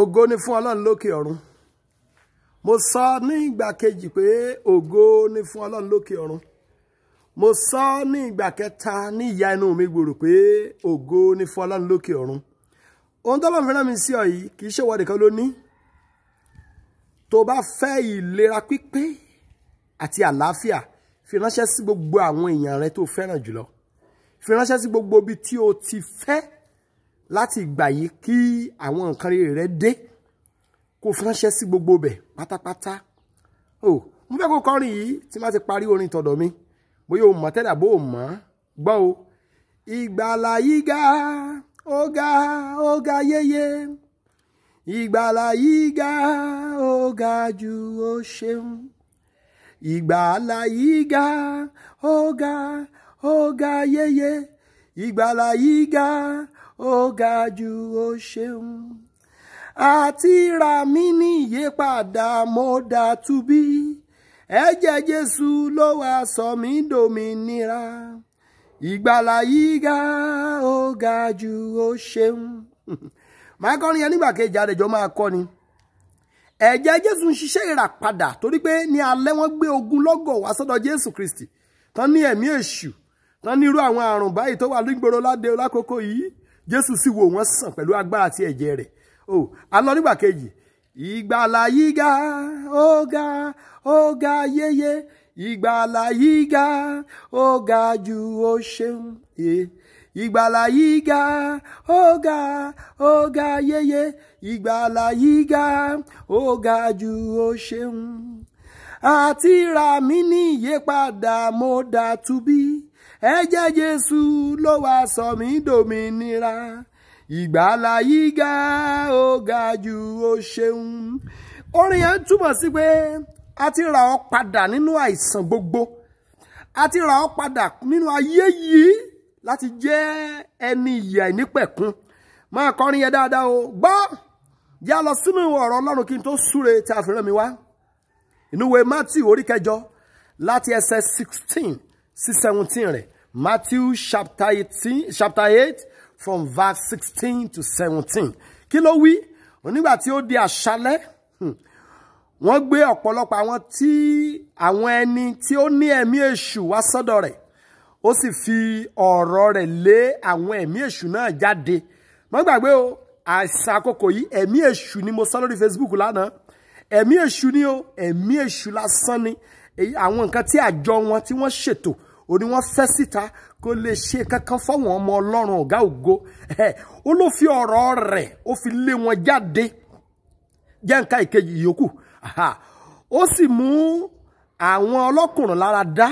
Ògo ni fún Ọlọ́run lókè ọ̀run. Mo sọ ní ìgbà kejì pé ògo ni fún Ọlọ́run lókè ọ̀run. Mo sọ ní ìgbà kẹta ní ìyá inú mi gbòòrò pé ògo ni fún Ọlọ́run lókè ọ̀run. Ohun tó bá ń fẹ́ràn mi sí ọ yìí kì í ṣe ìwọ nìkan ló ní. Tó bá fẹ́ ìlera pípé àti àlàáfíà, fi ránṣẹ́ sí gbogbo àwọn èèyàn rẹ tó fẹ́ràn jùlọ. Fi ránṣẹ́ sí gbogbo ibi tí o ti fẹ́ láti ìgbà yìí kí àwọn nǹkan rere rẹ dé, kó fi ránṣẹ́ sí gbogbo ibẹ̀ pátápátá. O mo fẹ́ kó kọrin yìí tí má ti parí orin tọ̀dọ̀ mi, bóyá o mọ̀ tẹ́lẹ̀ bó o mọ̀ gbọ́ o. Ìgbàlà yìí ga, ó ga, ó ga yéye. Ìgbàlà yìí ga, ó ga jù, ó ṣeun. Ìgbàlà yìí ga, ó ga, ó ga yéye. Ìgbàlà yìí ga, ó ga jù, ó ṣeun. Àti rà mí níyè padà, mo dà túbí. Ẹ̀jẹ̀ Jésù ló wá sọ mí dòmìnira. Ìgbàlà yìí ga, ó ga jù, ó ṣeun. Màá kọrin yẹn nígbà kejì, àdèjọ́ máa kọ́ ni. Ẹ̀jẹ̀ Jésù ń ṣiṣẹ́ ìràpadà torí pé ní alẹ́ wọ́n gbé ogunlọ́gọ̀ wá sọ́dọ̀ Jésù Kristi. Tán ní ẹ̀mí èṣù, tán ní irú àwọn àrùn báyìí tó wà nígboro ládé lákòókò yìí. Jésù sì wò wọ́n sàn pẹ̀lú agbára àti ẹ̀jẹ̀ rẹ̀. O a lọ nígbà kejì. Ìgbàlà yìí ga, ó ga, ó ga yéye. Ìgbàlà yìí ga, ó ga jù, ó ṣeun. Ìgbàlà yìí ga, ó ga, ó ga yéye. Ìgbàlà yìí ga, ó ga jù, ó ṣeun. Àti rà mí níyè padà, mo dà túbí. Ẹ̀jẹ̀ Jésù ló wá sọ mí dòmìnira. Ìgbàlà yìí ga, ó ga jù, ó ṣeun. Orin yẹn túmọ̀ sí pé a ti rà ọ́ padà nínú àìsàn gbogbo. A ti rà ọ́ padà nínú ayé yìí láti jẹ́ ẹni ìyè àìnípẹ̀kun. Máa kọrin yẹn dáadáa o. Gbọ́, yá lọ sínú ọ̀rọ̀ Ọlọ́run kí n tó súre tí a fi rán mi wá. Inú ìwé Matthew orí kẹjọ láti ẹsẹ̀ 16 sí 17 rẹ̀. Matthew chapter 8 from verse 16 to 17. Kí ló wí? Nígbà tí ó di àṣálẹ́, wọ́n gbé ọ̀pọ̀lọpọ̀ àwọn tí àwọn ẹni tí ó ní ẹ̀mí èṣù wá sọ́dọ̀ rẹ̀. Ó sì fi ọ̀rọ̀ rẹ̀ lé àwọn ẹ̀mí èṣù náà jáde. Má gbàgbé o, àìsàn àkókò yìí, ẹ̀mí èṣù ni mo sọ lórí Facebook lánàá. Ẹ̀mí èṣù ni o, ẹ̀mí èṣù lásán ni. Àwọn nǹkan tí àjọ wọn tí wọ́n ṣètò, ó ní wọ́n fẹ́ síta kó lè ṣe kankan fáwọn ọmọ Ọlọ́run ọ̀gá ògo. Ó ló fi ọ̀rọ̀ rẹ̀, ó fi lé wọn jáde. Jẹ́ nǹkan ìkejì yòókù. Ó sì mú àwọn ọlọ́kùnrin lára dá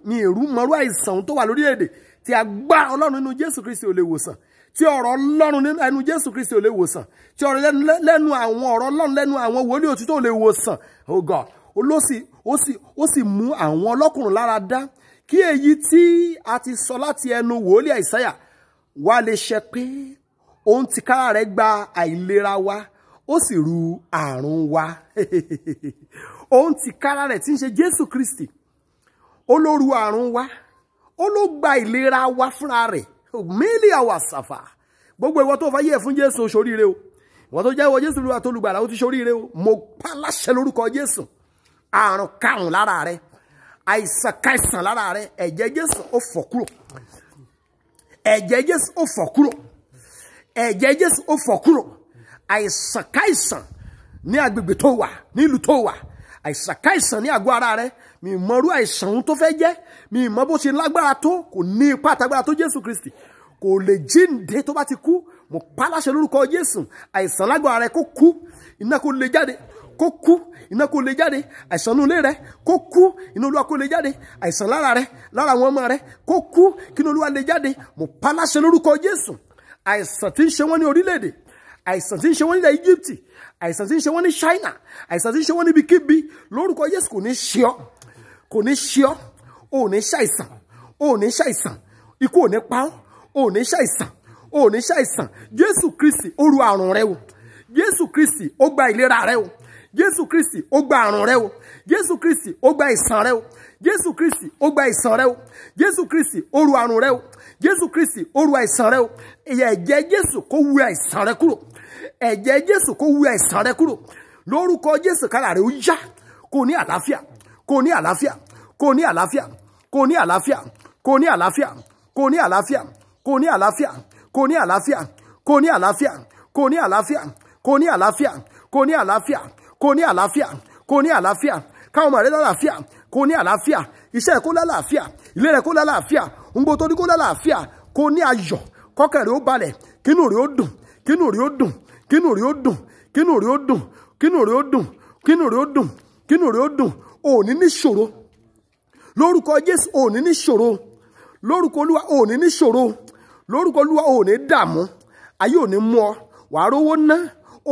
ní ìrú mọ́rú àìsàn tó wà lórílẹ̀-èdè tí agbára Ọlọ́run nínú Jésù Kristi ò lè wòsàn, tí ọ̀rọ̀ Ọlọ́run nínú ẹnu Jésù Kristi ò lè wòsàn, tí ọ̀rọ̀ lẹ́nu àwọn ọ̀rọ̀ Ọlọ́run lẹ́nu àwọn wòlíì òtítọ́ ò lè wòsàn. Oh God, ó sì mú àwọn ọlọ́kùnrin lára dá kí èyí tí a ti sọ láti ẹnu wòlíì Àìsáyà wá lè ṣẹ pé òun tìkára rẹ̀ gba àìlera wa, ó sì ru àrùn wa. Òun tìkára rẹ̀ tí ń ṣe Jésù Kristi, ó ló ru àrùn wa, ó ló gba ìlera wa fúnra rẹ̀. Mílí àwà sàfà. Gbogbo ìwọ tó fayé ẹ̀ fún Jésù ó ṣoríire o. Ìwọ tó jẹ́ ìwọ Jésù Olúwa tó lùgbàlà ó ti ṣoríire o. Mo pa láṣẹ lórúkọ Jésù, àrùn karùn lára rẹ, àìsàn káìsàn lára rẹ, ẹ̀jẹ̀ Jésù ó fọ̀ kúrò. Ẹ̀jẹ̀ Jésù ó fọ̀ kúrò. Ẹ̀jẹ̀ Jésù ó fọ̀ kúrò. Àìsàn káìsàn ní agbègbè tó wà, nílùú tó wà, àìsàn káìsàn ní àgọ́ ara rẹ, mi mọ̀rú àìsàn tó fẹ́ jẹ́, mi mọ̀ bó ṣe lágbára tó, kò ní ipá àtagbára tó Jésù Kristi, kò lè jíǹde tó bá ti kú. Mo pa láṣẹ lórúkọ Jésù, àìsàn lágbára rẹ kó kú, iná kó lè jáde, kó kú, iná kó lè jáde, àìsàn inú ilé rẹ kó kú, iná Olúwa kó lè jáde, àìsàn lára rẹ, lára àwọn ọmọ rẹ kó kú, kí iná Olúwa lè jáde. Mo pa láṣẹ lórúkọ Jésù, àìsàn tí ń ṣe wọ́n ní orílẹ̀-èdè, àìsàn tí ń ṣe wọ́n nílẹ̀ Egypt, àìsàn tí ń ṣe wọ́n ní China, àìsàn tí ń ṣe wọ́n níbikíbi, lórúkọ Jésù kò ní ṣe ọ́, kò ní ṣe ọ́, ò ní ṣàìsàn, ò ní ṣàìsàn, ikú ò ní pa ọ́, ò ní ṣàìsàn, ò ní ṣàìsàn. Jésù Kristi ó ru àrùn rẹ o. Jésù Kristi ó gba ìlera rẹ o. Jésù Kristi ó gba àrùn rẹ o. Jésù Kristi ó gba ìsàn rẹ o. Jésù Kristi ó gba ìsàn rẹ o. Jésù Kristi ó ru àrùn rẹ o. Jésù Kristi ó ru àìsàn rẹ o. Ẹ̀jẹ̀ Jésù kó wú àìsàn rẹ kúrò. Ẹ̀jẹ̀ Jésù kó wú àìsàn rẹ kúrò lórúkọ Jésù. Kára rẹ ó yá, kó ní àlàáfíà, kó ní àlàáfíà, kó ní àlàáfíà, kó ní àlàáfíà, kó ní àlàáfíà, kó ní àlàáfíà, kó ní àlàáfíà, kó ní àlàáfíà, kó ní àlàáfíà, kó ní àlàáfíà, kó ní àlàáfíà, kó ní àlàáfíà, kó ní àlàáfíà, kó ní àlàáfíà. Káwọn ọmọ rẹ lálàáfíà, kó ní àlàáfíà, iṣẹ́ kó lálàáfíà, ilé rẹ kó lálàáfíà, ngbó tó ní kó lálàáfíà, kó ní ayọ̀, kọ́kàn rẹ ó balẹ̀, kínú rẹ ó dùn, kínú rẹ ó dùn, kínú rẹ ó dùn, kínú rẹ ó dùn, kínú rẹ ó dùn, kínú rẹ ó dùn, kínú rẹ ó dùn. Òní ní ṣòro lórúkọ Jésù, òní ní ṣòro lórúkọ Olúwa, òní ní ṣòro lórúkọ Olúwa, òní dààmú, ayé òní mú ọ, wàá rówó ná,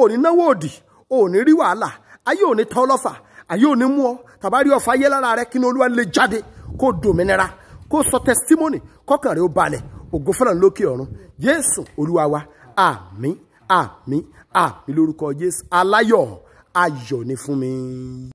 òní náwó òdì, òní rí wàhálà, ayé òní tọ́ lọ́fà, ayé òní mú ọ. Tàbá rí ọfà ayé lára rẹ, kí ni Olúwa lè jáde kó dòmìnira, kó sọ testimony, kọ́kàn rẹ ó balẹ̀. Ògo fúnra lókè ọ̀run. Jésù Olúwa wa, àmín, àmín, àmín lórúkọ Jésù. Aláyọ̀ ayọ̀ ni fún mi.